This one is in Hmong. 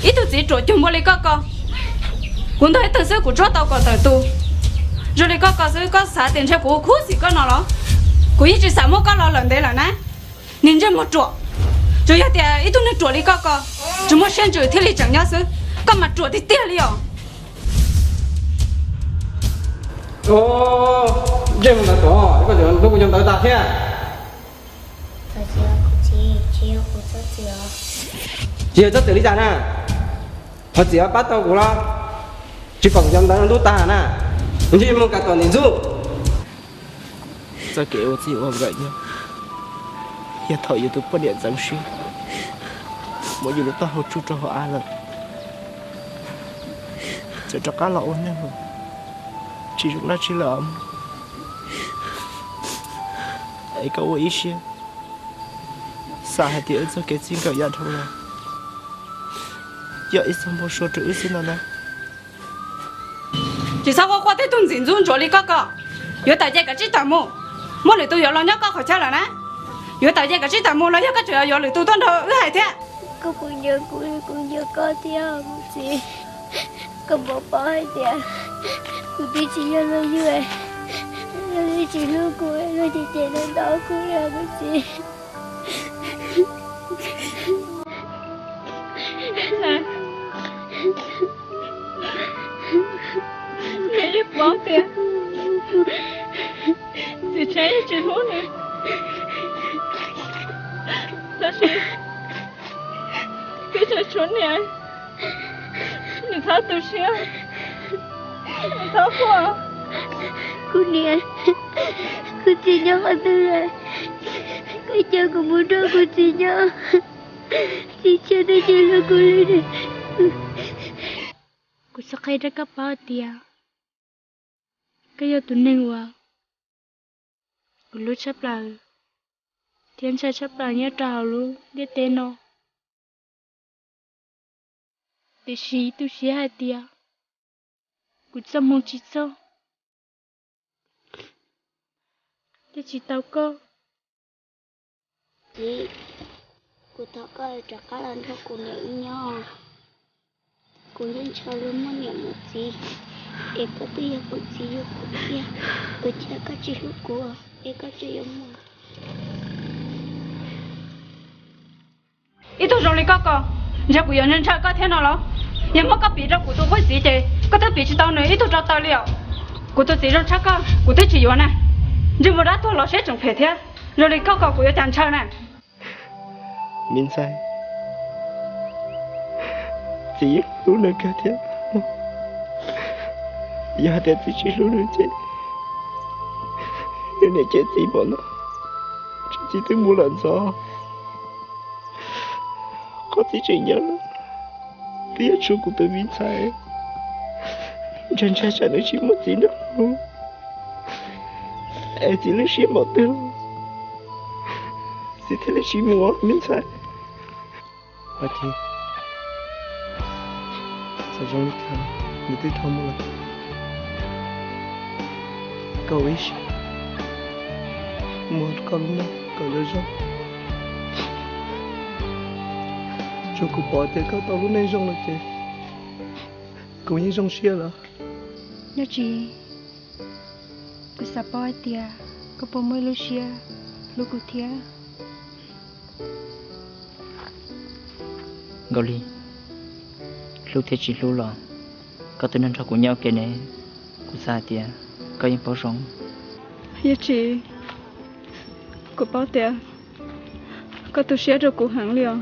Ib tug txiv ruam cuag npaum li koj ko, kuv ntog ib tug xwb kuv tsuab tau kaum tawm tus. Zoo li koj ko xwb koj xav tias ntshe kuv ua khuv xim koj no los? Kuv yeej tsis xav muab koj los lawm ntev lawm na. Niag ntsej muag ruam, tsuas yog tias ib tug neeg ruam li koj ko, tsis muaj siab ntsws thiaj li tseem nyob xwb, koj mas ruam tiag tiag li os. Ntsej muag ntawd tuag, koj tseem hlub kuv cov ntawd tas thiab. Tsis yog txhob txwm li cas na. Thov txim pab tau kuv los, tsis kom kuv cov ntawd ntub tag na. Ntsej muag kav tom ntxim ntxub. Txoj kev ua txij ua nkawm nyob, yog thaum yus tus poj niam ntxeev siab muab yus lub taub hau tsuj rau hauv av lawm, txawm rov qab los ua neeg tsis zoo dab tsi lawm. Es koj ua ib siab xav hais tias wb txoj kev txij nkawm yav dhau los yog ib txoj npau suav rau wb xwb no na. Tsis txhob quaj quaj tej tug ntxim ntxub ntsuav li koj ko. Yuav tawm ces kav tsij tawm mus, muaj lwm tus yuav los nyob koj qhov chaw lawm na. Yuav tawm ces kav tsij tawm mus los yog koj tseem yuav lwm tus tuaj nrog wb hais thiab. Koj puas nco kuv li kuv nco koj thiab kuv txiv? Koj puas paub hais tias kuv twb tsis yog luag yug, luag twb tsis hlub kuv, luag cem cem ntau kuv li kuv txiv. Nws yeej paub tias txiv tshab yeej tsis hlub nws, tab sis twb tseem tshuav niam, nws txhob tu siab, nws txhob quaj. Kuv niam, kuv txiv nyob qhov twg lawm? Koj coj kuv mus nrog kuv txiv nyob, txiv tshab twb tsis hlub kuv li. Kuv xav qhia rau koj paub tias koj yog tus neeg uas kuv hlub tshaj plaws thiab ntshai tshaj plaws nyob rau hauv lub ntiaj teb no. Tiam sis tu siab hais tias kuv txoj hmoo tsis txog, thiaj tsis tau koj. Txiv, kuv thov koj rov qab los nrog kuv niam wb nyob. Kuv yeej ntshaw luag muaj niam muaj txiv, es koj twb yog kuv txiv yog kuv tiag, ua cas koj tsis hlub kuv es koj tseem yuav mus. Ib tug zoo li koj ko, ntshe kuv yuav ntshaw koj thiab no los? Yog muab koj piv rau kuv tus qub txiv ces koj twb piv tsis tau nws ib tug rau taw li os. Kuv tus txiv zoo tshaj koj kuv twb tsis yuav na. Ntsej muag dab tuag los siab tseem phem thiab, zoo li koj ko kuv yuav cas ntshaw na. Me ntxhais, txiv yeej hlub nws kawg thiab. Yog hais tias txiv tsis hlub nws ces nws niam cem txiv npaum no, txiv twb mus lawm ntxov. Qhov txiv tseem nyob twb yog tshuav kuv tus me ntxhais, ntshai ntshai tsam nws tsis muaj txiv nrog hlub, es txiv lub siab npaum twg los txiv thiaj li tsis mus me ntxhais. Ua ciav, txawm zoo li cas nws twb dhau mus lawm. Koj ua ib siab muag koj lub neej kom zoo zoo. Tsuas kuv pom tias koj tau lub neej zoo lawm ces kuv yeej zoo siab lawm. Nyob Tsis, kuv xav paub hais tias koj puas muaj ib lub siab hlub kuv thiab. Nkauj Lis, hlub thiab tsis hlub los koj twb nrog nrog kuv nyob ua ke ne, kuv xav hais tias koj yeej paub zoo. Yawg Tsis, kuv paub tias koj tu siab rau kuv heev li os.